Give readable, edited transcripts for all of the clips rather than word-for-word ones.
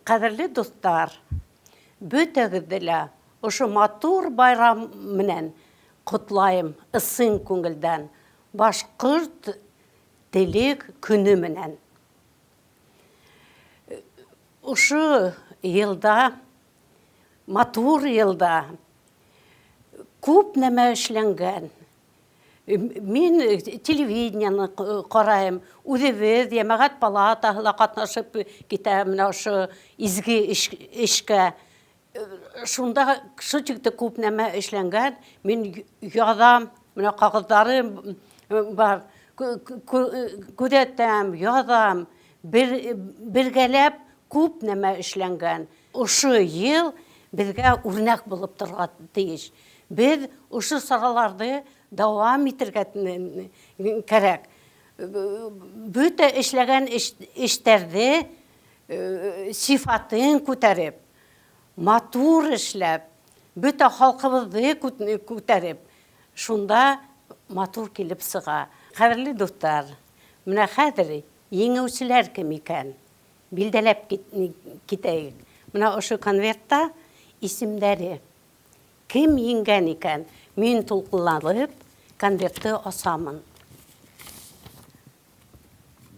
Ҡәҙерле дуҫтар, бөтәгеҙҙе лә ошо матур байрам менән ҡотлайым ысын күңелдән, башҡорт теле көнө менән. Ошо йылда, матур йылда күп нәмә эшләнгән. Мин телевидениены ҡарайым, үҙебеҙ йәмәғәт палатаһы ла ҡатнашып китә менә ошо изге эшкә. Шунда шул тикле күп нәмә эшләнгән, мин яҙам, менә ҡағыҙҙарым бар, күҙәтәм, яҙам. Бергәләп күп нәмә эшләнгән. Ошо йыл беҙгә үрнәк булып торорға тейеш. Беҙ ошо сараларҙы дауам итергә кәрәк. Бөтә эшләгән эштәрҙе сифатын күтәреп, матур эшләп, бөтә халҡыбыҙҙы күтәреп, шунда матур килеп сыға. Ҡәҙерле дуҫтар, менә хәҙер еңеүселәр кем икән? Билдәләп китәйек. Менә ошо конвертта исемдәре. Кем еңгән икән? Мин тулҡынланып конвертты асамын.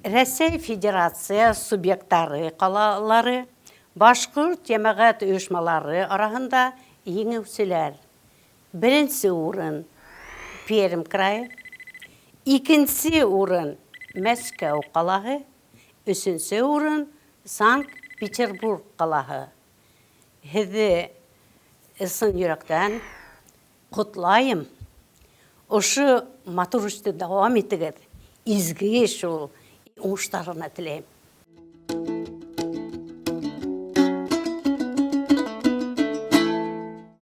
Рәсәй Федерация субъекттары ҡалалары, башҡорт йәмәғәт ойошмалары араһында еңеүселәр. Беренсе урын Пермь крайы, икенсе урын Мәскәү ҡалаһы, өсөнсө урын Санкт-Петербург ҡалаһы. Һеҙҙе ысын йөрәктән ҡотлайым. Ошо матур эште дауам итегеҙ. Изге эш ул. Уңыштар ғына теләйем.